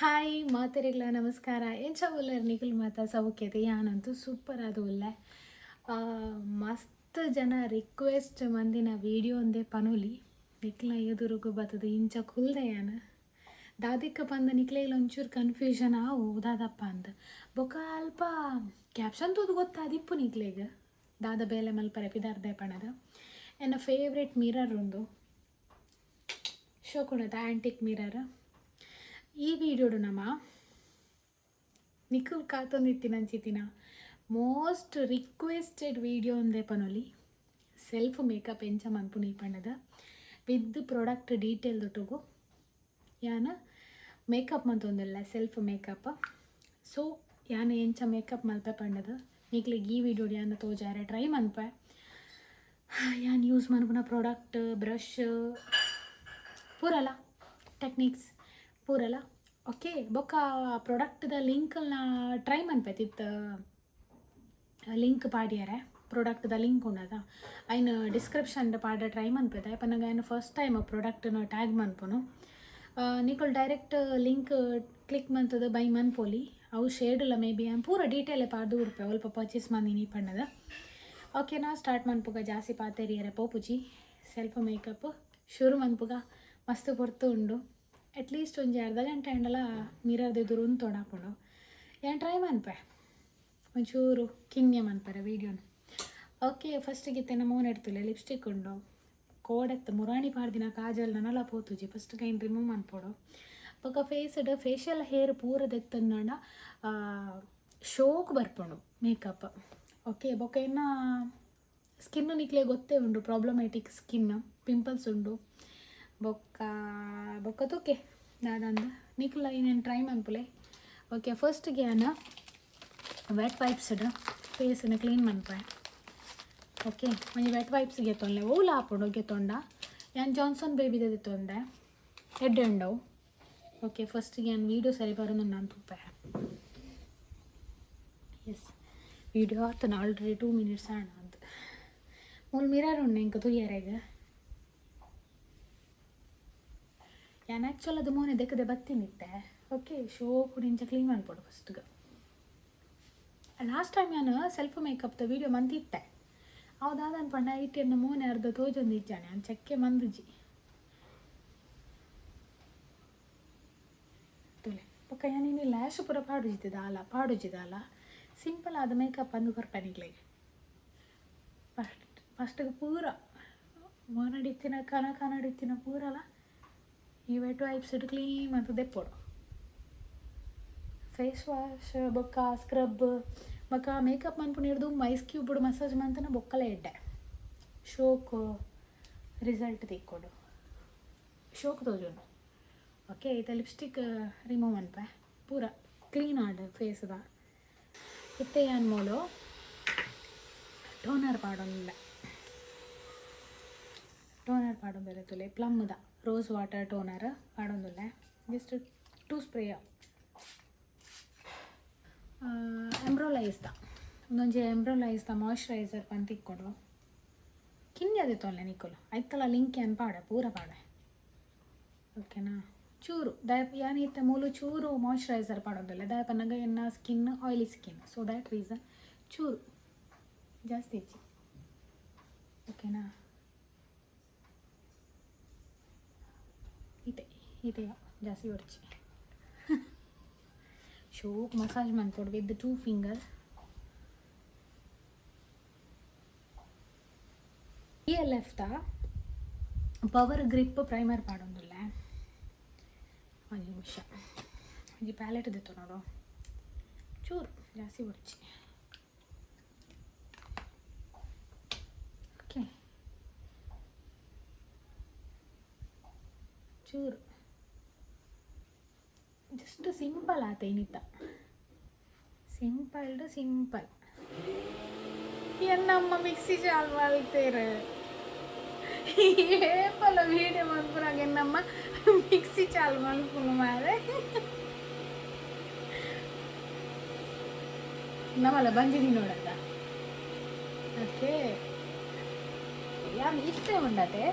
Hi ಮಾತೆರೆಗ್ಲ ನಮಸ್ಕಾರ. ಎಂಚ ಉಲ್ಲರ್ ನಿಕುಲು ಮಾತ? ಸೌಖ್ಯತೆ? ಯಾನಂತೂ ಸೂಪರ್ ಆದ್ ಉಲ್ಲೆ. ಮಸ್ತ್ ಜನ ರಿಕ್ವೆಸ್ಟ್ ಮಂದಿನ ವಿಡಿಯೋ ಒಂದೇ ಪನೊಲಿ. ನಿಕ್ಲ ಎದುರುಗು ಬತ್ತದು ಇಂಚ ಕುಲ್ದೆ ಯಾನ್. ದಾದಿಕ್ಕ ಪಂದ್ ನಿಕ್ಲೆಗ್ಲ ಒಂಚೂರು ಕನ್ಫ್ಯೂಷನ್ ಆವು, ದಾದಪ್ಪ ಅಂದ್. ಬೊಕ ಅಲ್ಪ ಕ್ಯಾಪ್ಷನ್ ತೂದು ಗೊತ್ತಾದಿಪ್ಪು ನಿಕ್ಲೆಗ್ ದಾದ ಬೇಲೆ ಮಲ್ಪರೆ ಪಿದಾರ್ದೆ ಪಣದು. ಎನ್ನ ಫೇವ್ರೆಟ್ ಮಿರರ್ ಉಂದು, ಶೋಕುಂಡತ ಆ್ಯಂಟಿಕ್ ಮಿರರ್. ಈ ವಿಡಿಯೋಡು ನಮ ನಿಕುಲ್ ಕಾತೊಂದಿತ್ತಿನಂಚಿತ್ತಿನ ಮೋಸ್ಟ್ ರಿಕ್ವೆಸ್ಟೆಡ್ ವಿಡಿಯೋ ಒಂದೇ ಪನೊಲಿ. ಸೆಲ್ಫ್ ಮೇಕಪ್ ಎಂಚ ಮನ್ಪುನಿ ಪಂಡದ ವಿತ್ ಪ್ರಾಡಕ್ಟ್ ಡೀಟೇಲ್ ದೊಟ್ಟುಗು ಯಾನ್ ಮೇಕಪ್ ಮಂತೊಂದುಲ್ಲೆ, ಸೆಲ್ಫ್ ಮೇಕಪ್. ಸೊ ಯಾನ್ ಎಂಚ ಮೇಕಪ್ ಮಲ್ಪೆ ಪಂಡದ ನಿಕ್ಲೆಗ್ ಈ ವಿಡಿಯೋಡ್ ಯಾನ್ ತೋಜಾರೆ ಟ್ರೈ ಮನ್ಪೆ. ಯಾನ್ ಯೂಸ್ ಮನ್ಪುನ ಪ್ರಾಡಕ್ಟ್, ಬ್ರಷ್ ಪೂರಲ, ಟೆಕ್ನಿಕ್ಸ್ ಪೂರಲ. ಓಕೆ, ಬೊಕ್ಕ ಪ್ರಾಡಕ್ಟ್ದ ಲಿಂಕ್ನ ಟ್ರೈ ಮನ್ಪೆ ತಿತ್ತು ಲಿಂಕ್ ಪಾಡ್ಯರೆ. ಪ್ರಾಡಕ್ಟ್ದ ಲಿಂಕ್ ಉಂಡದ, ಐನ್ ಡಿಸ್ಕ್ರಿಪ್ಷನ್ ಪಾಡ ಟ್ರೈ ಮನ್ಪೆದ. ಪನ್ನಗ ಐನ್ ಫಸ್ಟ್ ಟೈಮ್ ಪ್ರಾಡಕ್ಟ್ನ ಟ್ಯಾಗ್ ಮನ್ಪುನು. ನಿಕುಲು ಡೈರೆಕ್ಟ್ ಲಿಂಕ್ ಕ್ಲಿಕ್ ಮಂತದ ಬೈ ಮನ್ಪೊಲಿ. ಅವು ಶೇಡ್ಲ ಮೇ ಬಿ ಪೂರ ಡೀಟೇಲ್ ಪಾಡ್ದು ಉಡ್ಪೆ, ಅಲ್ಪ ಪರ್ಚೇಸ್ ಮಂದಿನಿ ಪಣ್ಣದ. ಓಕೆನಾ? ಸ್ಟಾರ್ಟ್ ಮನ್ಪುಗ. ಜಾಸ್ತಿ ಪಾತೆರಿಯರೆ ಪೋಪುಜಿ. ಸೆಲ್ಫ್ ಮೇಕಪ್ ಶುರು ಮನ್ಪುಗ. ಮಸ್ತ್ ಪೊರ್ತು ಉಂಡು. ಅಟ್ಲೀಸ್ಟ್ ಒಂಜಿ ಅರ್ಧ ಗಂಟೆ ಆಂಡಲ ಮಿರರ್ದ ಎದುರು ಉಂತೊಡಾಪುಂಡು. ಯಾನ್ ಟ್ರೈ ಮನ್ಪೆ ಒಂಚೂರು ಕಿನ್ಯ ಮನ್ಪರೆ ವೀಡಿಯೋನ. ಓಕೆ, ಫಸ್ಟಿಗೆ ಇತ್ತೆ ಮೋನೆ ಎಡ್ತುಲೆ. ಲಿಪ್ಸ್ಟಿಕ್ ಉಂಡು, ಕೋಡೆತ್ತ ಮುರಾಣಿ ಪಾಡ್ದಿನ ಕಾಜಲ್ ನನಲ ಪೋತುಜಿ. ಫಸ್ಟ್ ಐನ್ ರಿಮೂವ್ ಮನ್ಪೊಡು. ಬೊಕ ಫೇಸ್ಡ್ ಫೇಶಿಯಲ್ ಹೇರ್ ಪೂರ ದೆತ್ತಂಡ ಶೋಕ್ ಬರ್ಪುಂಡು ಮೇಕಪ್. ಓಕೆ, ಬೊಕ ಇನ್ನ ಸ್ಕಿನ್ ನಿಕ್ಲೆ ಗೊತ್ತೇ ಉಂಡು, ಪ್ರಾಬ್ಲಮ್ಯಾಟಿಕ್ ಸ್ಕಿನ್, ಪಿಂಪಲ್ಸ್ ಉಂಡು. ಬೊಕ್ಕ ಬೊಕ್ಕ ತೂಕೆ ದಾದಂದ. ನಿಕ್ಲ ಏನೇನು ಟ್ರೈ ಮನ್ಪುಲೆ. ಓಕೆ, ಫಸ್ಟ್ಗೆ ಯಾನ್ ವೆಟ್ ವೈಪ್ಸ್ಡ್ ಫೇಸನ್ನು ಕ್ಲೀನ್ ಮನ್ಪೆ. ಓಕೆ, ಒಂಜಿ ವೆಟ್ ವೈಪ್ಸ್ ಗೆತ್ತೊಂಡೆ. ಓಲ ಆಪುಂಡು ಗೆತ್ತೊಂಡ. ಯಾನ್ ಜಾನ್ಸನ್ ಬೇಬಿದ ದೆತ್ತೊಂಡೆ, ಎಡ್ಡೆ ಉಂಡವು. ಓಕೆ, ಫಸ್ಟ್ಗೆ ಯಾನ್ ವೀಡಿಯೋ ಸರಿ ಬರೋದು ನಾನು ತೂಪೆ. ಎಸ್, ವೀಡಿಯೋ ಆತನ. ಆಲ್ರೆಡಿ 2 ಮಿನಿಟ್ಸ್ ಆಣ ಅದು. ಮೂಲು ಮಿರರ್ ಉಂಡು ಎಂಕ್ ತೂಯರೆಗ್. ಯಾನ್ ಆ್ಯಕ್ಚುಲ್ ಅದು ಮೋನೆ ದೆಕ್ಕದೆ ಬತ್ತೀನಿ ಇತ್ತೆ. ಓಕೆ, ಶೋಕುಡು ಇಂಚ ಕ್ಲೀನ್ ಮನ್ಪೊಡು ಫಸ್ಟ್ಗೆ. ಲಾಸ್ಟ್ ಟೈಮ್ ಯಾನ್ ಸೆಲ್ಫ್ ಮೇಕಪ್ದ ವೀಡಿಯೋ ಮಂತಿತ್ತೆ. ಅವು ದಾದನ್ ಪಂಡ ಐಟ್ ಎನ್ನ ಮೋನೆ ಅರ್ಧ ತೋಜೊಂದು ಇಜ್ಜಾನೆ. ಯಾನ್ ಚೆಕ್ಕೆ ಮಂದುಜಿ. ತೂಲೆ. ಬೊಕ್ಕ ಯಾನ್ ಇನಿ ಲ್ಯಾಶ್ ಪೂರ ಪಾಡುಜಿ, ದಾಲ ಪಾಡುಜಿ ದಾಲ. ಸಿಂಪಲ್ ಆದ ಮೇಕಪ್ ಅಂದು ಕೊರ್ಪೆ ನಿಕ್ಲೆಗ್. ಫಸ್ಟ್ ಫಸ್ಟ್ಗೆ ಪೂರ ಮೋನಡಿತ್ತಿನ ಕನ ಕನಡಿತ್ತಿನ ಪೂರಲ ಈ ವೆಟ್ ವೈಪ್ಸ್ ಕ್ಲೀನ್ ಮಂತ್ ದೆಪ್ಪೊಡು. ಫೇಸ್ ವಾಶ್ ಬೊಕ್ಕ ಸ್ಕ್ರಬ್ ಬೊಕ್ಕ ಮೇಕಪ್ ಮನ್ಪುನೆರ್ದು ಐಸ್ ಕ್ಯೂಬ್ ಮಸಾಜ್ ಮಂತನ ಬೊಕ್ಕಲ ಎಡ್ಡೆ, ಶೋಕ್ ರಿಸಲ್ಟ್ ತಿಕ್ಕೊಡು, ಶೋಕ್ ತೋಜುಂಡು. ಓಕೆ, ಇತ್ತೆ ಲಿಪ್ಸ್ಟಿಕ್ ರಿಮೂವ್ ಮನ್ಪೆ. ಪೂರ ಕ್ಲೀನ್ ಆಂಡ್ ಫೇಸ್ದ. ಇತ್ತೆ ಯಾನ್ ಮೂಲು ಟೋನರ್ ಪಾಡೊಂದುಲ್ಲೆ. ಟೋನರ್ ಪಾಡೊಂದುಲ್ಲೆ ತೂಲೆ. ಪ್ಲಮ್ದ ರೋಸ್ ವಾಟರ್ ಟೋನರ್ ಪಾಡೊಂದುಲ್ಲೆ. Just two spray. ಎಂಬ್ರೋಲೈಸ್ದ ಒಂದೊಂಜಿ ಎಂಬ್ರೋಲೈಸ್ದ ಮಾಯ್ಶ್ಚರೈಸರ್ ಪಂದ್ ತಿಕ್ಕೊಡು. ಕಿನ್ಯ ದೆತ್ತೊನ್ಲೆ ನಿಕುಲು. ಐತಲ ಲಿಂಕ್ ಯಾನ್ ಪಾಡೆ, ಪೂರ ಪಾಡೆ. ಓಕೆನಾ? ಚೂರು ದಾಯ ಯಾನ್ ಇತ್ತೆ ಮೂಲು ಚೂರು ಮಾಯ್ಶ್ಚರೈಸರ್ ಪಾಡೊಂದುಲ್ಲೆ. ದಾಯ ಪನ್ನಗ ಎನ್ನ skin oily skin, so that reason ಚೂರು, ಜಾಸ್ತಿ ಇಜ್ಜಿ. ಓಕೆನಾ? ಈತೆ ಈತೆ, ಜಾಸ್ತಿ ಬೊಡ್ಚಿ. ಶೋಕ್ ಮಸಾಜ್ ಮನ್ಪೊಡು with two finger. E L ಎಫ್ದ ಪವರ್ ಗ್ರಿಪ್ ಪ್ರೈಮರ್ ಪಾಡೊಂದುಲ್ಲೆ. ಒಂಜಿ ನಿಮಿಷ, ಒಂಜಿ ಪ್ಯಾಲೆಟ್ ದೆತ್ತೊನೊಡು. ಚೂರು, ಜಾಸ್ತಿ ಬೊಡ್ಚಿ. ಓಕೆ, ಚೂರು, ಜಸ್ಟ್ ಸಿಂಪಲ್ ಆತ ಇನಿತ. Simple simple. ಎನ್ನಮ್ಮ ಮಿಕ್ಸಿ ಚಾಲ್ ಮಲ್ತೇರು. ಏಪಲ ವೀಡಿಯೋ ಮಲ್ಪುನಾಗ ಎನ್ನಮ್ಮ ಮಿಕ್ಸಿ ಚಾಲ್ ಮಲ್ಪುನು ಮಾರೆ. ನಮಲ ಬಂಜಿದಿ ನೋಡತ್ತ. ಓಕೆ, ಯಾನ್ ಇತ್ತೆ ಉಂಡತೆ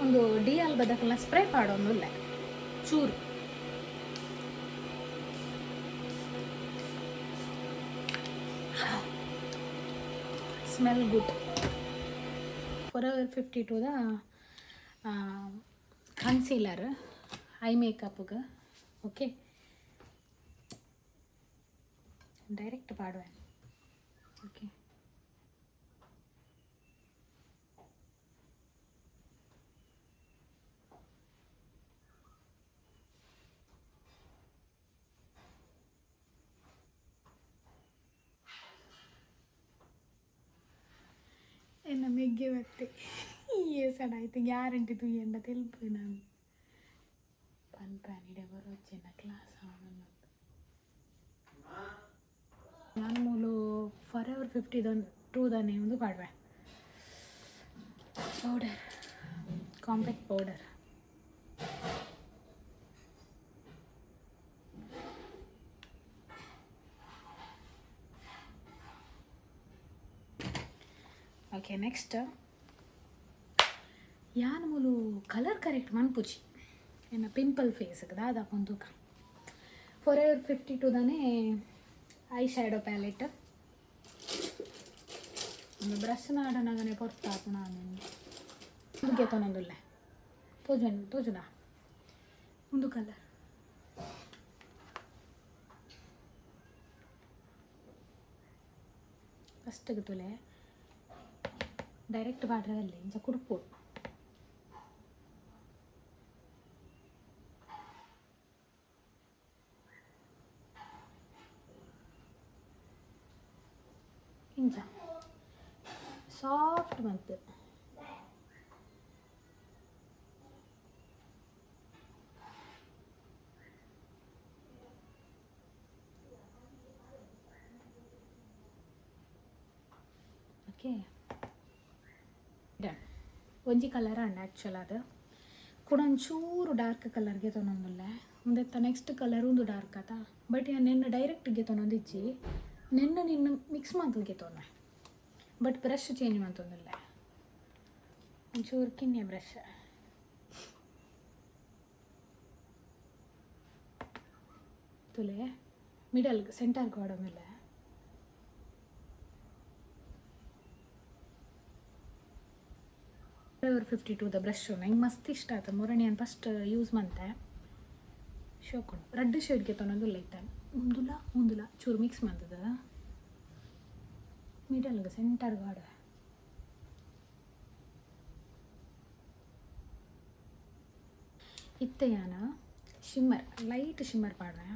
ಒಂದು ಡಿ ಆಲ್ಬದಕಲ್ನ ಸ್ಪ್ರೇ ಪಾಡೊಂದುಲ್ಲೆ ಚೂರು. Smell good. Forever 52 the concealer I ಮೇಕಪ್ಗೆ. Okay, direct ಪಾಡುವೆ. Okay, ಎನ್ನ ಮೆಗ್ಗೆ ಬತ್ತೆ ಏಸಡ ಆಯ್ತು ಗ್ಯಾರಂಟಿ ತುಯ್ಯಂಡ ತೆಲ್ಪು. ನಾನು ಪನ್ಪಾನಿಡೆ ಬರೋಚೆನ ಕ್ಲಾಸ್ ಆವೊಂದು. ನಾನು ಮೂಲು ಫಾರ್ ಎವರ್ 52 ದಾನೆ ಒಂದು ಪಾಡ್ವೆ powder, compact powder. Okay, next ಯಾನ್ ಮೂಲು ಕಲರ್ ಕರೆಕ್ಟ್ ಮನ್ಪುಜಿ. ಎನ್ನ ಪಿಂಪಲ್ ಫೇಸ್ ದಾದ ತೂಕ. ಫಾರ್ ಎವರ್ 52 ದಾನೆ I shadow palette. ಒಂದು ಬ್ರಷ್ ನಾಡನಗನೆ ಪೊರ್ತಾಪುಣ. ಉಂದು ಗೆತೊನೊಂದುಲ್ಲೆ, ತೋಜುನ ತೋಜುನ ಒಂದು ಕಲರ್. ಫಸ್ಟ್ಗೆ ತುಲೆ, ಡೈರೆಕ್ಟ್ ಪಾಡ್ರದಲ್ಲಿ ಇಂಚ ಕುಡ್ಪೊಡು. ಇಂಚ ಸಾಫ್ಟ್ ಮಂತ್. Okay, done. ಒಂಜಿ ಕಲರ್ ಅಂಡ ಆ್ಯಕ್ಚುಲ್ ಅದು ಕೂಡ ಒಂಚೂರು ಡಾರ್ಕ್ ಕಲರ್ಗೆ ತೊನೊಂದುಲ್ಲೆ. ಉಂದೆತ್ತ ನೆಕ್ಸ್ಟ್ ಕಲರ್ ಒಂದು ಡಾರ್ಕ್ ಆತ. ಬಟ್ ಯಾನ್ ನೆನ್ನ ಡೈರೆಕ್ಟ್ ಗೆತೊನೊಂದಿಜ್ಜಿ, ನೆನ್ನ ನಿನ್ನ ಮಿಕ್ಸ್ ಮಂತುದು ಗೆತೊನ್ನೆ, ಬಟ್ ಬ್ರಷ್ ಚೇಂಜ್ ಮಂತೊಂದುಲ್ಲೆ. ಒಂಚೂರು ಕಿನ್ಯ ಬ್ರಷ್ ತುಲೆ, ಮಿಡಲ್ ಸೆಂಟರ್ ಪಾಡೊಂದುಲ್ಲೆ. 52 the brush ನಂಗೆ ಮಸ್ತ್ ಇಷ್ಟ ಆಯ್ತು. ಮೊರಣಿ ಫಸ್ಟ್ ಯೂಸ್ ಮಂತೆ, ಶೋಕೊಂಡು ರಡ್ಡ್ ಶೇಡ್ಗೆ ತೊನೊಂದುಲ್ಲ ಇತ್ತಾನೆ. ಉಂದುಲ ಉಂದುಲ ಚೂರು ಮಿಕ್ಸ್ ಮಂತದ ಮಿಡಲ್ಗೆ ಸೆಂಟರ್ ಗಾಡ. ಇತ್ತೆ ಯಾನ ಶಿಮ್ಮರ್, ಲೈಟ್ ಶಿಮ್ಮರ್ ಪಾಡ್ವೆ.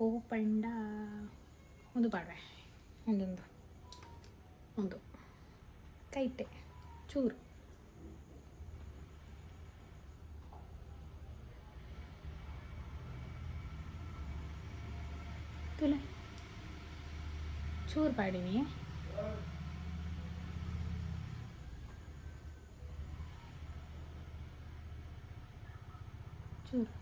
ಓ ಪಂಡ ಒಂದು ಪಾಡ್ವೆ, ಒಂದೊಂದು ಒಂದು ಕೈಟೆ ಚೂರು. ತುಲೆ, ಚೂರು ಪಾಡಿನಿ. ಚೂರು.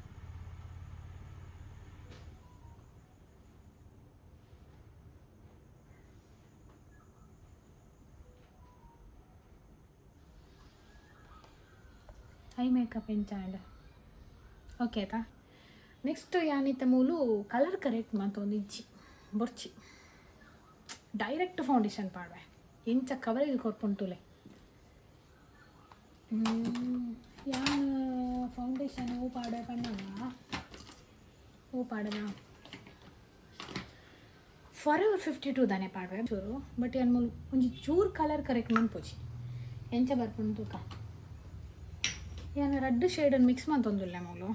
I makeup ಎಂಚಾಂಡ್? ಓಕೆ ಆಯ್ತಾ? ನೆಕ್ಸ್ಟ್ ಯಾನಿತ್ತ ಮೂಲು ಕಲರ್ ಕರೆಕ್ಟ್ ಮಂತೊಂದು ಇಜ್ಜಿ, ಬೊರ್ಚಿ, ಡೈರೆಕ್ಟ್ ಫೌಂಡೇಶನ್ ಪಾಡ್ವೆ. ಎಂಚ ಕವರೇಜ್ ಕೊರ್ಪುಂಡು ತೂಲೆ. ಯಾನ್ foundation who ಪಾಡ್ವೆ Pannaga who ಪಾಡನ for ever 52 ದಾನೆ ಪಾಡ್ವೆ ಚೂರು. ಬಟ್ ಯಾನ್ ಮೂಲು ಒಂಜಿ ಚೂರು ಕಲರ್ ಕರೆಕ್ಟ್ ಮನ್ಪುಜಿ. ಎಂಚ ಬರ್ಪುಂಡು ತೂಕ. ಯಾನ್ ರಡ್ಡ್ ಶೇಡನ್ನು ಮಿಕ್ಸ್ ಮಂತೊಂದುಲ್ಲೆ ಮೂಲು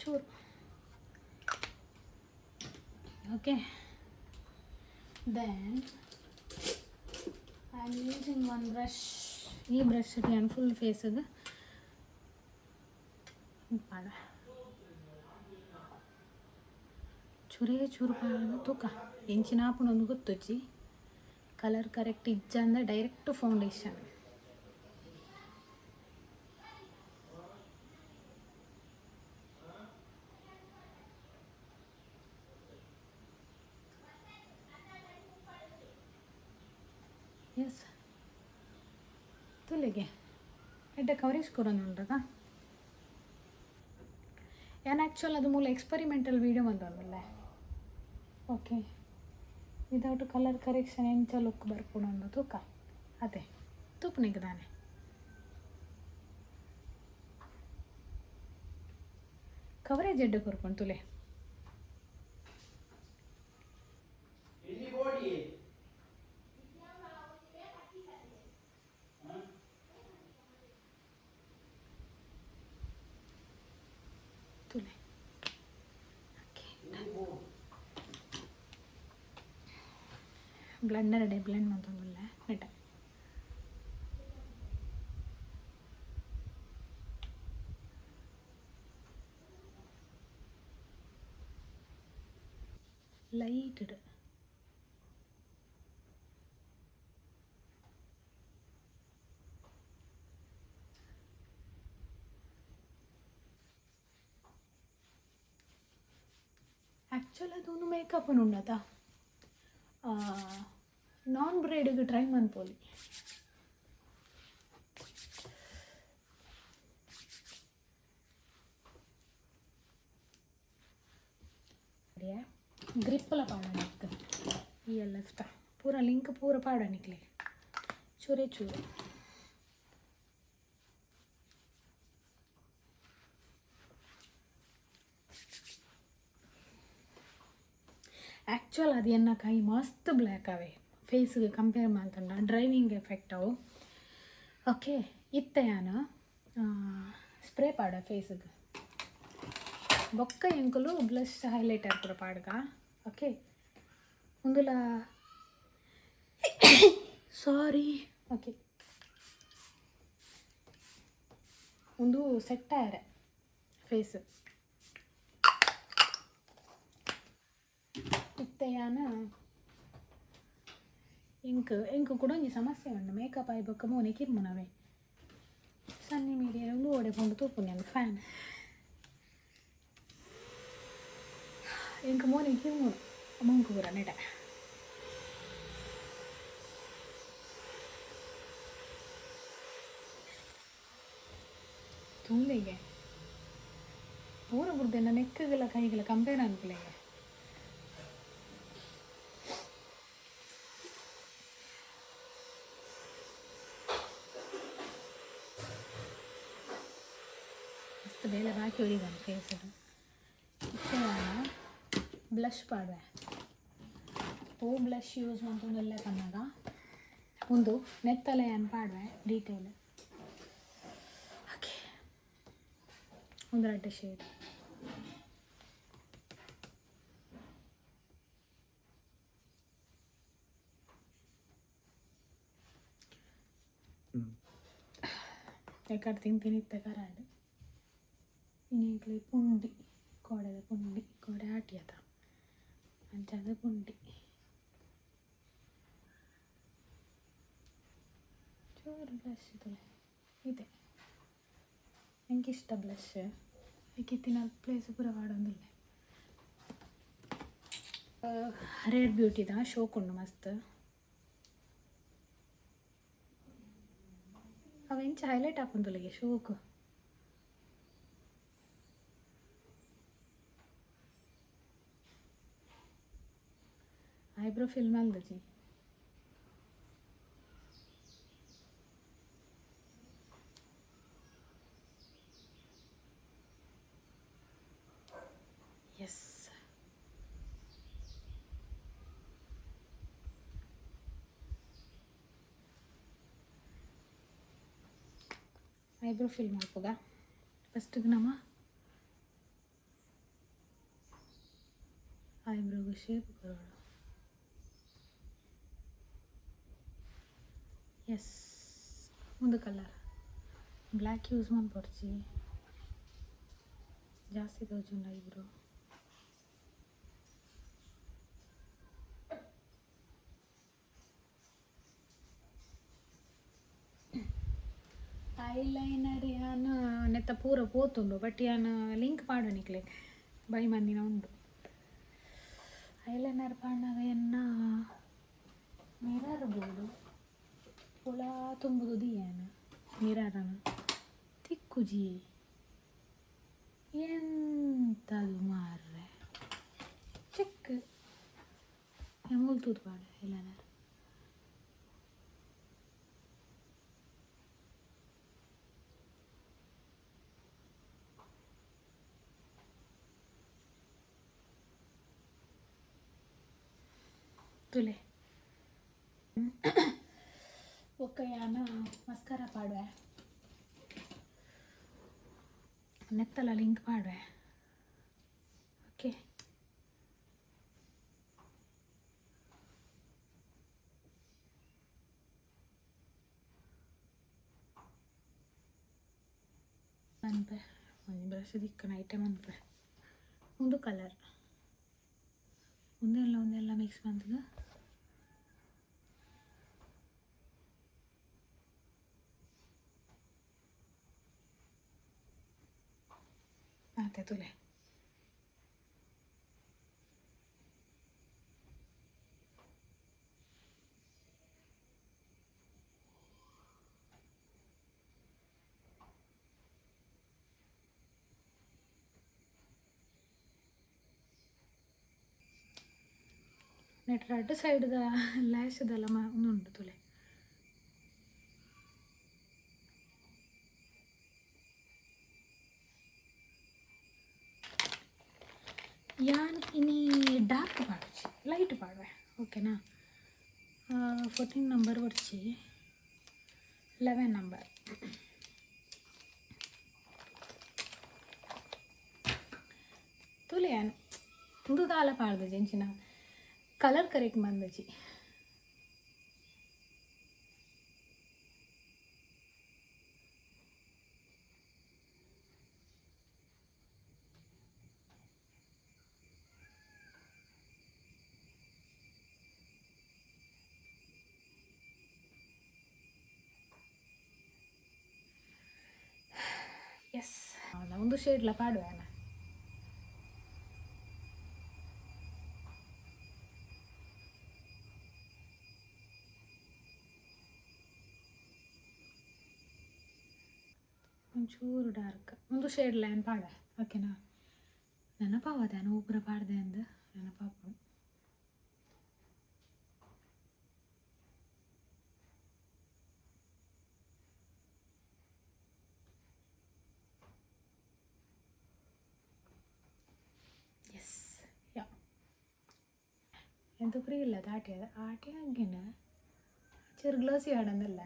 ಚೂರು. Okay, then I am using one brush. ಈ ಬ್ರಷ್ ನಾನು ಫುಲ್ ಫೇಸಿಗೆ ಪಾಡ ಚೂರೇ ಚೂರು ಪಾಡ. ತೂಕ ಎಂಚಿನಾಪುಂಡು ಗೊತ್ತುಜ್ಜಿ. ಕಲರ್ ಕರೆಕ್ಟ್ ಇಜ್ಜ ಅಂದ್ರೆ ಡೈರೆಕ್ಟ್ ಫೌಂಡೇಶನ್. ಎಸ್, ತುಲೆಗೆ ಎಡ್ಡೆ ಕವರೇಜ್ ಕೊರೊಂದುಂಡದ. ಯಾನ್ ಆ್ಯಕ್ಚುಲ್ ಅದು ಮೂಲ ಎಕ್ಸ್ಪೆರಿಮೆಂಟಲ್ ವೀಡಿಯೋ ಮಂತೊಂದುಲ್ಲೆ. ಓಕೆ, ವಿದೌಟ್ ಕಲರ್ ಕರೆಕ್ಷನ್ ಎಂಚ ಲುಕ್ ಬರ್ಪುಂಡು ತೂಕ. ಅದೇ ತೂಪುನಿಗೆ ದಾನೆ ಕವರೇಜ್ ಎಡ್ಡೆ ಕೊರ್ಪುಂಡು ತುಲೆ. ತುಲೆ. ಓಕೆ, ಬ್ಲೆಂಡರ್ ಅಡೆ ಬ್ಲೆಂಡ್ ಮಂತೊಂದುಲ್ಲೆ ನೆಟ. ಲೈಟ್ ಆ್ಯಕ್ಚುಲ್ ಅದೊಂದು ಮೇಕಪ್ ಉಂಡತ. ನಾನ್ ಬ್ರೈಡಿಗೆ ಟ್ರೈ ಮನ್ಪೊಲಿ. ಗ್ರಿಪ್ಪಲ ಪಾಡ ನಿಕ್ ಈ ಎಲ್ಲ ಪೂರ ಲಿಂಕ್ ಪೂರ ಪಾಡ ನಿಕ್ಲೆ ಚೂರೆ ಚೂರು. ಆ್ಯಕ್ಚುಲ್ ಅದು ಎನ್ನ ಕೈ ಮಸ್ತ್ ಬ್ಲ್ಯಾಕ್ ಅವೆ ಫೇಸ್ಗೆ ಕಂಪೇರ್ ಮಾಡ್ತಂಡ ಡ್ರೈವಿಂಗ್ ಎಫೆಕ್ಟ್ ಅವು. ಓಕೆ, ಇತ್ತೆ ಯಾನು ಸ್ಪ್ರೇ ಪಾಡ ಫೇಸ್ಗೆ. ಬೊಕ್ಕ ಎಂಕುಲು ಬ್ಲಷ್ ಹೈಲೈಟರ್ ಪೂರ ಪಾಡ್ಗ. ಓಕೆ, ಉಂದುಲ ಸಾರಿ. ಓಕೆ, ಒಂದು ಸೆಟ್ ಆಯರೆ ಫೇಸ್. ಇತ್ತೆ ಯಾನ ಎಂಕ್ ಎಂಕ್ ಕೂಡ ಒಂಜಿ ಸಮಸ್ಯೆ ಉಂಡು. ಮೇಕಪ್ ಆಯಿ ಬೊಕ್ಕ ಮೋನೆ ಕಿರ್ಮುನವೆ ಸನ್ನಿ ಮೀಡಿಯಾ ಒಂದು ಓಡೆ ಪೋಂಡು ತೂಪುನಿ ಫ್ಯಾನ್. ಎಂಕ್ ಮೋನೆ ಕಿರ್ಮುನು ಮಂಕು ಪೂರ ನೆಟ. ತೂಲೆಗೆ ಪೂರ ಬುಡ್ದೆನ್ನ ನೆಕ್ಕುಗಳ ಕೈಗಳ ಕಂಪೇರ್ ಅನ್ಪುಲೆಗೆ. ಮಸ್ತ್ ಬೇಲೆ ಬಾಕಿ ಒರಿದಾನೆ ಫೇಸ್. ಇತ್ತೆ ಬ್ಲಷ್ ಪಾಡುವೆ. ಓ ಬ್ಲಷ್ ಯೂಸ್ ಮಂತೊಂದುಲ್ಲೆ ಪನ್ನಗ ಉಂದು ನೆತ್ತಲೆ ಯಾನ್ ಪಾಡುವೆ ಡೀಟೇಲ್. ಓಕೆ, ಒಂದು ರಡ್ಡ್ ಶೇಡ್. ಎಕ್ಕಡ್ ತಿಂತೀನಿ ಇತ್ತೆ ಕರಾಡ್. ಇನಿ ಪುಂಡಿ ಕೋಡೆದ ಪುಂಡಿ ಕೋಡೆ ಆಟಿಯದ ಅಂಚಾದ ಪುಂಡಿ ಚೂರು ಬ್ಲಷ್ ತುಲೆ ಇದೆ. ಎಂಕ್ ಇಷ್ಟ ಬ್ಲಷ್. ಇತ್ತಿನ ಪ್ಲೇಸ್ ಪೂರ ಪಾಡೊಂದುಲ್ಲೆ. ರೇರ್ ಬ್ಯೂಟಿದ ಶೋಕುಂಡು ಮಸ್ತ್. ಅವು ಎಂಚ ಹೈಲೈಟ್ ಆಪುಂಡುಲೆಗೆ ಶೋಕು. ಐಬ್ರೋ ಫಿಲ್ ಮಲ್ದಜಿ. ಎಸ್, ಐಬ್ರೋ ಫಿಲ್ ಮಲ್ಪುಗ. ಫಸ್ಟಿಗೆ ನಮ್ಮ ಐಬ್ರೋಗೆ ಶೇಪ್ ಕೊರೊಡು. ಎಸ್, ಒಂದು ಕಲರ್ ಬ್ಲ್ಯಾಕ್ ಯೂಸ್ ಮನ್ಪೊಡ್ಚಿ, ಜಾಸ್ತಿ ತೋಜುಂಡು ಐಬ್ರೋ. ಐಲೈನರ್ ಯಾನ್ ನೆತ್ತ ಪೂರ ಪೋತುಂಡು, ಬಟ್ ಯಾನ್ ಲಿಂಕ್ ಪಾಡುವೆ ನಿಕ್ಲೆ. ಬೈ ಮಂದಿನ ಉಂಡು. ಐಲೈನರ್ ಪಾಡ್ನಗ ಎನ್ನ ಮಿರರ್ ಬೋಡು ಪುಳ ತುಂಬುದು ದೀಯನ ಮಿರರನ ತಿಕ್ಕುಜಿ ಎಂತದು ಮಾರ್ರೆ. ಚೆಕ್ ಮೂಲು ತೂದು ಪಾಡು ಐಲೈನರ್. ತುಲೆ ಬೊಕ್ಕ ಯಾನ್ ಮಸ್ಕರ ಪಾಡುವೆ, ನೆತ್ತಲ ಲಿಂಕ್ ಪಾಡುವೆ. ಓಕೆ, ಮನ್ಪೆ ಒಂಜಿ ಬ್ರಷ್ ದಿಕ್ಕನ ಐಟಮ್ ಅನ್ಪೆ. ಒಂದು ಕಲರ್ ಒಂದೆಲ್ಲ ಒಂದೆಲ್ಲ ಮಿಕ್ಸ್ ಮಂತುದು. ಆತೆ ತುಲೆ. ನೆಟ್ ರಡ್ಡ್ ಸೈಡ್ದ ಲ್ಯಾಶ್ದಲ್ಲ ಉಂದು ತುಲೆ. ಯಾನ್ ಇನಿ ಡಾರ್ಕ್ ಪಾಡುಜಿ, ಲೈಟ್ ಪಾಡುವೆ, ಓಕೆನಾ? 14 ನಂಬರ್ ಬೊಡ್ಚಿ, 11 ನಂಬರ್. ತೂಲೆ ಯಾನ್ ಉಂದು ದಾಲ ಪಾಡ್ದಿಜಿ, ಎಂಚಿನ ಕಲರ್ ಕರೆಕ್ಟ್ ಮಂದಿಜಿ. ಎಸ್, ಒಂದು ಶೇಡ್ಲ ಪಾಡುವೆ. ಒಂಚೂರು ಡಾರ್ಕ್ ಒಂದು ಶೇಡ್ ಲೈನ್ ಪಾಡುವೆ, ಓಕೆನಾ? ನೆನಪಾವದೆ ಒಬ್ಬರ ಪಾಡ್ದೆ ಅಂದು ನೆನಪಾಪುಂಡು. ಎಸ್, ಯಾ, ಎಂತ ಫ್ರೀ ಇಲ್ಲ ದಾಟಿ ಆಟಿ ಆಗಿನ ಚೂರು ಗ್ಲೋಸಿ ಆಡಂದಲ್ಲ.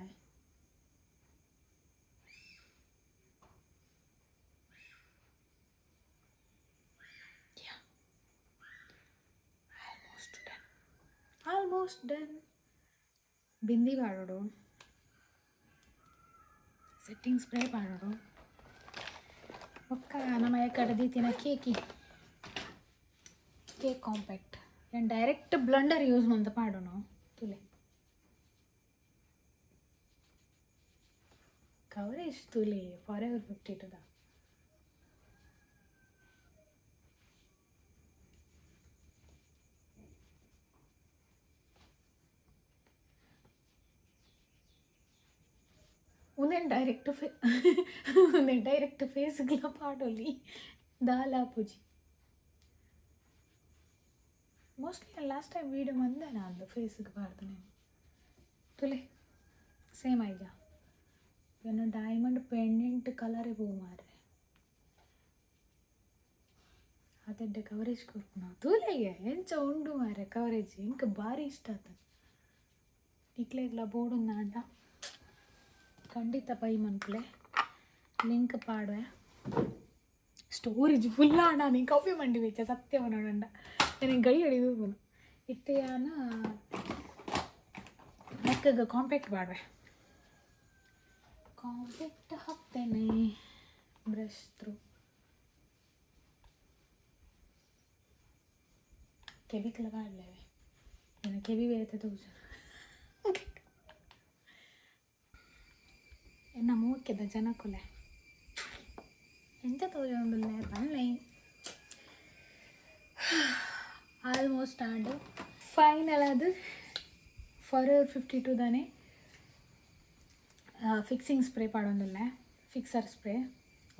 Yeah, almost done, almost done. Bindi ಪಾಡೋಡು, ಸೆಟ್ಟಿಂಗ್ ಸ್ಪ್ರೇ ಪಾಡೋಡು. ಬೊಕ್ಕ ನಮ್ಮ ಕಡೆ ದೀತಿನ ಕೇಕಿ ಕೇಕ್ ಕಾಂಪ್ಯಾಕ್ಟ್ ಏನು ಡೈರೆಕ್ಟ್ ಬ್ಲೆಂಡರ್ ಯೂಸ್ ಮಂತ ಪಾಡೋಣ. ತುಲೆ ಕವರೇಜ್ ತುಲೆ, ಫಾರ್ ಎವರ್ 52 the. ಉಂದೆನ್ ಡೈರೆಕ್ಟ್ ಫೇ ಉಂದೆನ್ ಡೈರೆಕ್ಟ್ ಫೇಸ್ಗ್ಲ ಪಾಡೊಲಿ, ದಾಲ ಆಪುಜಿ. ಮೋಸ್ಟ್ಲಿ ಲಾಸ್ಟ್ ಟೈಮ್ ವೀಡಿಯೋ ಮಂದೆ ನಾನು ಫೇಸ್ಗೆ ಪಾಡ್ದು. ತುಲೆ ಸೇಮ್ ಆಯ್ಜ ಎನ್ನ ಡೈಮಂಡ್ ಪೆಂಡೆಂಟ್ ಕಲರೇ ಪೋ ಮಾರ್ರೆ. ಆತೆಡ್ಡೆ ಕವರೇಜ್ ಕೊರ್ಪುನ ತೂಲೆಗೆ ಎಂಚ ಉಂಡು ಮಾರ್ರೆ ಕವರೇಜ್. ಎಂಕ್ ಬಾರಿ ಇಷ್ಟ ಆತ. ನಿಕ್ಲೆಗ್ಲ ಬೋಡುಂದಾಂಡ ಖಂಡಿತ ಬೈ ಮನ್ಪುಲೆ, ಲಿಂಕ್ ಪಾಡುವೆ. ಸ್ಟೋರೇಜ್ ಫುಲ್ ಆಂಡ ನೀ ಕಾಪಿ ಮಂಡಿ ವೆಚ್ಚ ಸತ್ಯ ಪನೊಡಂಡ ನನಗೆ ಗಡಿ ಗಡಿ ತೂಪುನು. ಇತ್ತೆ ಯಾನ ನೆಕ್ಕಗ್ ಕಾಂಪ್ಯಾಕ್ಟ್ ಪಾಡುವೆ. ಕಾಂಪ್ಯಾಕ್ಟ್ ಹಾಕ್ತೇನೆ ಬ್ರಷ್ ಥ್ರೂ. ಕೆಬಿಕ್ಲ ಪಾಡ್ಲೇವೆ, ಎನ್ನ ಕೆಬಿ ಬೇತೆ ತೋಜು. ಎನ್ನ ಮೋಕೆದ ಜನಕುಲೆ ಎಂಚ ತೋಜೊಂದುಲ್ಲೆ ಪನ್ಲೆ. Almost and. ಫೈನಲ್ ಅದು ಫಾರ್ ಎವರ್ 52 ದಾನೆ ಫಿಕ್ಸಿಂಗ್ ಸ್ಪ್ರೇ ಪಾಡೊಂದುಲ್ಲೆ, ಫಿಕ್ಸರ್ ಸ್ಪ್ರೇ.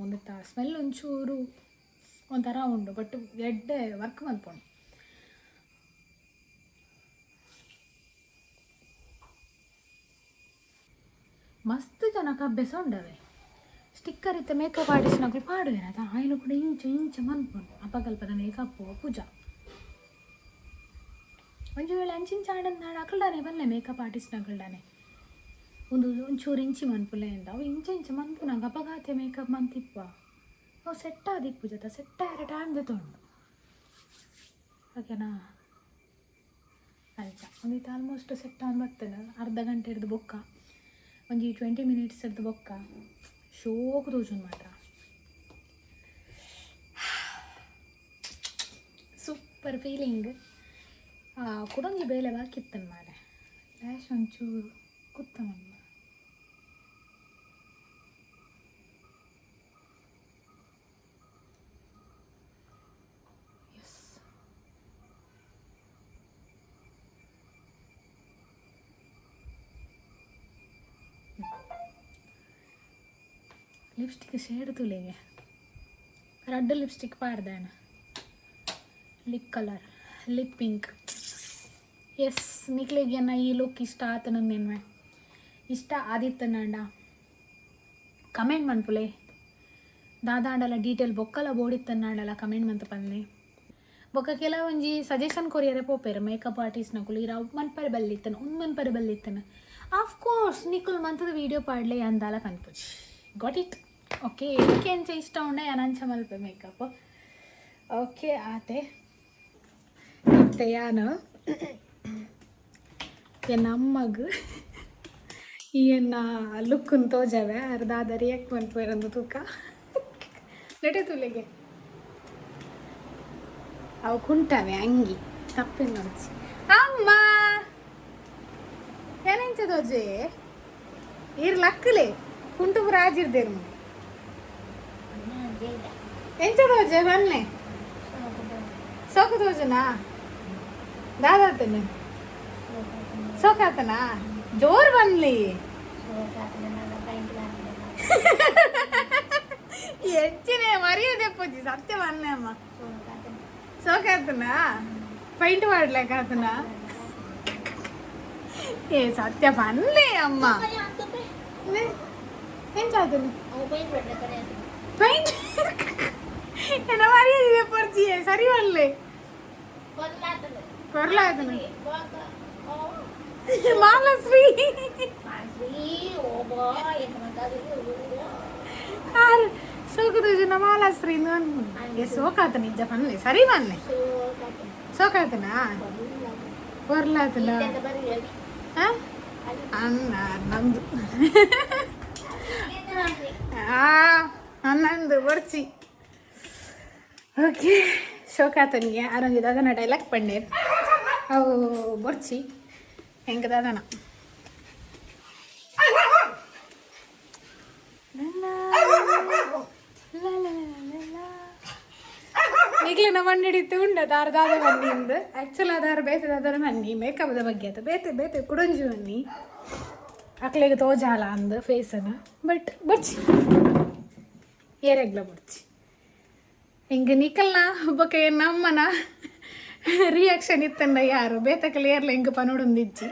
ಒಂದತ್ತ ಸ್ಮೆಲ್ ಒಂಚೂರು ಒಂಥರ ಉಂಡು, ಬಟ್ ಎಡ್ಡೆ ವರ್ಕ್ ಮಲ್ಪುಂಡು. ಮಸ್ತ್ ಜನಕ ಅಭ್ಯಾಸ ಉಂಡವೆ. ಸ್ಟಿಕ್ಕರ್ ಇತ್ತ ಮೇಕಪ್ ಆರ್ಟಿಸ್ಟ್ನಕುಲು ಪಾಡುವೆರ್ ಅತ, ಆಯ್ನ ಕೂಡ ಇಂಚ ಇಂಚ ಮನ್ಪುನು ಅಪಗಲ್ಪದ ಮೇಕಪ್ ಪೂಜಾ. ಒಂಜಿ ವೇಳೆ ಅಂಚಿಂಚ ಆಂಡಂದಾಂಡ ಅಕಲ್ಡಾನೆ ಬಲ್ಲೆ ಮೇಕಪ್ ಆರ್ಟಿಸ್ಟ್ನಕಲ್ಡಾನೆ ಉಂದು ಒಂಚೂರು ಇಂಚಿ ಮನ್ಪುಲೆ ಅಂದ್, ಅವು ಇಂಚ ಇಂಚ ಮನ್ಪುನಗ ಅಪಗಾತೆ ಮೇಕಪ್ ಮಂತಿಪ್ಪ ಅವು ಸೆಟ್ ಆದಿಪ್ಪುಜತ, ಸೆಟ್ ಆಯೆರೆ ಟೈಮ್ ದೆತೊಂಡು. ಓಕೆನಾ? ಅಂಚ ಉಂದಿತ್ತೆ ಆಲ್ಮೋಸ್ಟ್ ಸೆಟ್ ಆನ್ ಬತ್ತುಂಡು. ಅರ್ಧ ಗಂಟೆ ಹಿಡ್ದು ಬೊಕ್ಕ ಒಂಜಿ 20 ಮಿನಿಟ್ಸ್ ಹಿಡ್ದು ಬೊಕ್ಕ ಶೋಕು ತೋಜುಂಡು ಮಾತ್ರ. Super feeling. ಕುಡೊಂಜಿ ಬೇಲೆ ಬಾಕಿ ಇತ್ತನ್ ಮಾರೆ, ಲ್ಯಾಶ್ ಒಂಚೂರು ಕುತ್ತ ಮನ್ಪ. ಎಸ್, ಲಿಪ್ಸ್ಟಿಕ್ ಶೇಡ್ ತುಲೆಗೆ, ರಡ್ಡ್ lipstick ಪಾಡ್ದಾನ, lip colour, lip pink. Yes, ನಿಕ್ಲೆಗ್ ಈ ಲುಕ್ ಇಷ್ಟ ಆತನ ನೆನ್ವೆ ಇಷ್ಟ ಆದಿತ್ತನಾಂಡ ಕಮೆಂಟ್ ಮನ್ಪುಲೆ. ದಾದಾಂಡಲ ಡೀಟೇಲ್ ಬೊಕ್ಕಲ ಬೋಡಿತ್ತನಾಂಡಲ ಕಮೆಂಟ್ ಮಂತ್ ಪನ್ಲೆ. ಬೊಕ್ಕ ಕೆಲವೊಂಜಿ ಸಜೆಷನ್ ಕೊರಿಯರೆ ಪೋಪೆರ್ ಮೇಕಪ್ ಆರ್ಟಿಸ್ಟ್ ನಕುಲು, ಇರ ಅವು ಮನ್ಪರೆ ಬಲ್ಲಿತ್ತನ, ಉಂದು ಮನ್ಪರೆ ಬಲ್ಲಿತ್ತನ. ಆಫ್ ಕೋರ್ಸ್ ನಿಕುಲು ಮಂತದ ವೀಡಿಯೋ ಪಾಡ್ಲೆ ಅಂದಾಲ ಪನ್ಪುಜಿ. Got it? Okay, ಎಂಚ ಇಷ್ಟ ಉಂಡ ಯಾನ್ ಅಂಚ ಮಲ್ಪೆ ಮೇಕಪ್. ಓಕೆ, ಆತೆ. ಇತ್ತೆ ಯಾನು ಎನ್ನ ಅಮ್ಮಗ್ ಈ ಎನ್ನ ಲುಕ್ಕನ್ ತೋಜವೆ, ಅರ್ ದಾದ ರಿಯಾಕ್ಟ್ ಮನ್ಪುವೆರಂದು ತೂಕ. ನೆಟೆ ತುಲೆಗೆ ಅವು ಕುಂಟವೆ ಅಂಗಿ ತಪ್ಪಿನ ನೋಡ್ಚಿ. ಅಮ್ಮ, ಏನೆಂಚ ತೋಜೆ? ಈರ್ ಲಕ್ಕಲೆ ಕುಂಟು ಪೂರ ಆಜಿರ್ದೇರು. ಎಂಚ ತೋಜೆ ಬನ್ನೆ? ಸೋಕು ತೋಜನಾ? ದಾದಾತನ ಸೋಕಾತನ? ಜೋರ್ ಬನ್ಲಿ. ಹೆಚ್ಚಿನ ಮರ್ಯಾದೆ ಪೂಜಿ ಸತ್ಯ ಬನ್ಲೆ ಅಮ್ಮ. ಸೋಕಾತನ? ಪೈಂಟ್ ಮಾಡ್ಲಕ್ಕಾತನ? ಏ ಸತ್ಯ ಬನ್ಲೆ ಅಮ್ಮ. ಎಂಚ ಆತನ ಪೈಂಟ್? ಎನ್ನ ಮರ್ಯಾದೆ ಪೊರ್ಚಿ ಸರಿ ಬನ್ಲೆ. ಕೊರ್ಲಾತನ ಮಾಲಶ್ರೀ ಆರು ಸೋಕುದು ಮಾಲಾಶ್ರೀ. ಏ ಸೋಕಾತ ನಿಜ ಪನ್ಲೆ, ಸರಿ ಬನ್ಲೆ. ಸೋಕಾತನಾ? ಕೊರ್ಲಾತನ? ಅನ್ನ ನಂದು ಅನ್ನಂದು ಬರ್ಚಿ. ಓಕೆ, ಶೋಕಾತನಿಗೆ ಆರೊಂಜಿ ದಾದನ ಡೈಲಾಗ್ ಪಣ್ಣೇರ್, ಅವು ಬೊರ್ಚಿ ಹೆಂಗೆ ದಾದನ. ನಿಕ್ಲೆನ ಮಣ್ಣು ಉಂಡ ದಾರ ದಾದ ಬನ್ನಿ ಇಂದು. ಆ್ಯಕ್ಚುಲ್ ಅದಾರ ಬೇತೆ ದಾದನ ಬನ್ನಿ, ಮೇಕಪ್ದ ಬಗ್ಗೆ ಆತ ಬೇತೆ ಬೇತೆ ಕುಡೊಂಜಿ ಬನ್ನಿ ಅಕ್ಲೆಗ್ ತೋಜಾಲ ಅಂದ್ ಫೇಸನ. ಬಟ್ ಬೊರ್ಚಿ, ಏರೆಗ್ಲ ಬೊರ್ಚಿ. ಹಿಂಗೆ ನಿಕಲ್ನ ಬೊಕ ನಮ್ಮನ ರಿಯಾಕ್ಷನ್ ಇತ್ತಂಡ ಯಾರು ಬೇತಕಲ್ ಏರ್ಲ ಹಿಂಗೆ ಪನೋಡೊಂದಿಜ್ಜಿ.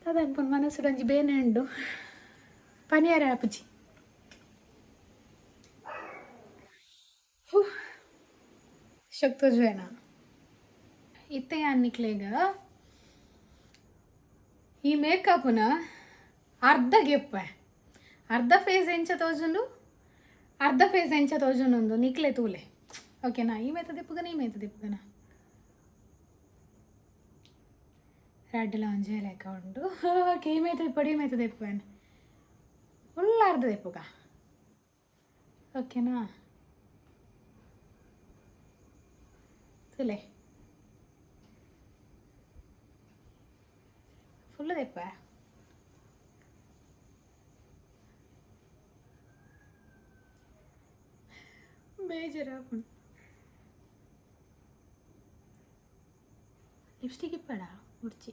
ಅದನ್ಪುನ ಮನಸ್ಸುಡೊಂಜಿ ಬೇನೆ ಉಂಡು, ಪನಿಯಾರ ಆಪುಜಿ. ಶಕ್ತೋಜುವೇನ ಇತ್ತೆ ಯಾನ್ ನಿಕ್ಲೆಗ್ ಈ ಮೇಕಪ್ನ ಅರ್ಧ ಗೆಪ್ಪೆ, ಅರ್ಧ ಫೇಸ್ ಎಂಚ ತೋಜುಂಡು, ಅರ್ಧ ಫೇಸ್ ಎಂಚ ತೋಜುಂಡು ನಿಕ್ಲೆ ತೂಲೆ. ಓಕೆನಾ? ಈ ಮೇತ ದಿಪ್ಪುಗನ, ಈ ಮೇತ ದಿಪ್ಪುಗನ ರಡ್ಡ್ಲ ಒಂಜೇ ಲೆಕ್ಕ ಉಂಡು. ಓಕೆ, ಈ ಮೇತ ಇಪ್ಪಡಿ, ಈ ಮೇತ ದೆಪ್ಪುವೆನ್ ಫುಲ್ ಅರ್ಧ ದೆಪ್ಪುಗ. ಓಕೆನಾ? ತೂಲೆ, ಫುಲ್ ದೆಪ್ಪ. ಬೇಜಾರಾಪುಂಡು. ಲಿಪ್ಸ್ಟಿಕ್ ಇಪ್ಪಡ ಬೊಡ್ಚಿ.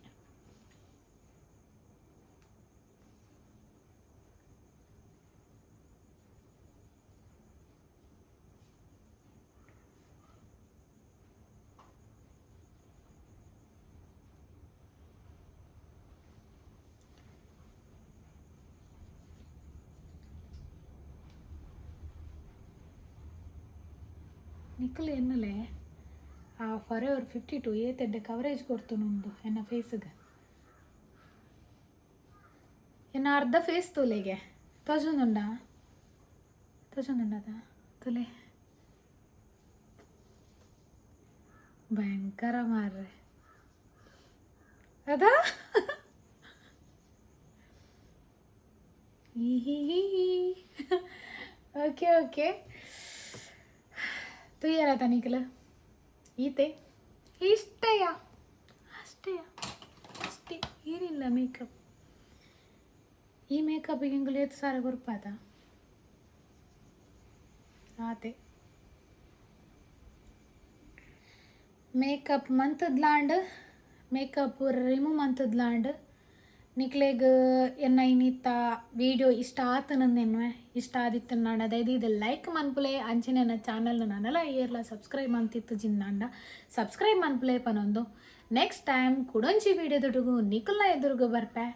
ನಿಕುಲು ಎನ್ನಲೆ ಆ ಫಾರ್ ಎವರ್ 52 ಏತೆಡ್ಡೆ ಕವರೇಜ್ ಕೊರ್ತುನುಂದು ಎನ್ನ ಫೇಸ್ಗೆ. ಎನ್ನ ಅರ್ಧ ಫೇಸ್ ತೂಲೆಗೆ ತೋಜೊಂದುಂಡ, ತೋಜೊಂದುಂಡದ ತುಲೆ. ಭಯಂಕರ ಮಾರ್ರೆ ಅದ. ಓಕೆ ಓಕೆ, ತೂಯರ ನಿಕಲ್ ಈತೆ ಇಷ್ಟೆಯ ಅಷ್ಟೇ ಅಷ್ಟೇ, ಏನಿಲ್ಲ ಮೇಕಪ್. ಈ ಮೇಕಪ್ಪಿಗೆ ಎಂಕುಲು ಏತ್ ಸಾರ ಕೊರ್ಪಾದ ಆತೆ. ಮೇಕಪ್ ಮಂತದ್ಲಾಂಡ್, ಮೇಕಪ್ ರಿಮೂವ್ ಮಂತದ್ಲಾಂಡ್. ನಿಕ್ಲೆಗ್ ಎನ್ನ ಇನ್ನಿತ್ತ ವೀಡಿಯೋ ಇಷ್ಟ ಆತನಂದೆನ್ವೆ, ಇಷ್ಟ ಆದಿತ್ತನಾಂಡ ದಯದೀದ್ ಲೈಕ್ ಮನ್ಪುಲೆ. ಅಂಚನೆ ಎನ್ನ ಚಾನಲ್ ನನಲ ಏರ್ಲ ಸಬ್ಸ್ಕ್ರೈಬ್ ಮಂತಿತ್ತು ಜಿನ್ನಾಂಡ ಸಬ್ಸ್ಕ್ರೈಬ್ ಮನ್ಪುಲೆ ಪನೊಂದು. ನೆಕ್ಸ್ಟ್ ಟೈಮ್ ಕುಡೊಂಜಿ ವೀಡಿಯೋದೊಟ್ಟುಗು ನಿಕುಲ್ನ ಎದುರುಗು ಬರ್ಪೆ.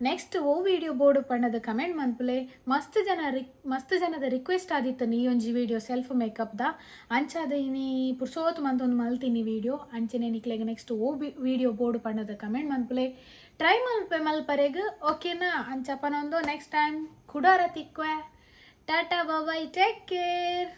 ನೆಕ್ಸ್ಟ್ ಓ ವೀಡಿಯೋ ಬೋರ್ಡ್ ಪಂಡದ ಕಮೆಂಟ್ ಮನ್ಪುಲೆ. ಮಸ್ತ್ ಜನದ ರಿಕ್ವೆಸ್ಟ್ ಆದಿತ್ತು ನೀ ಒಂಜಿ ವೀಡಿಯೋ ಸೆಲ್ಫ್ ಮೇಕಪ್ದ. ಅಂಚಾದ ಇನಿ ಪುರ್ಸೋತ್ ಮಂತೊಂದು ಮಲ್ತೀನಿ ವೀಡಿಯೋ. ಅಂಚನೆ ನಿಕ್ಲೆಗ್ ನೆಕ್ಸ್ಟ್ ಓ ವೀಡಿಯೋ ಬೋರ್ಡ್ ಪಂಡದ ಕಮೆಂಟ್ ಮನ್ಪುಲೆ. ಟ್ರೈ ಮಲ್ಪೆ ಮಲ್ಪರೆಗ್, ಓಕೆನಾ? ಅಂಚ ಪನೊಂದು ನೆಕ್ಸ್ಟ್ ಟೈಮ್ ಕುಡಾರ ತಿಕ್ವೆ. Tata, bye, take care.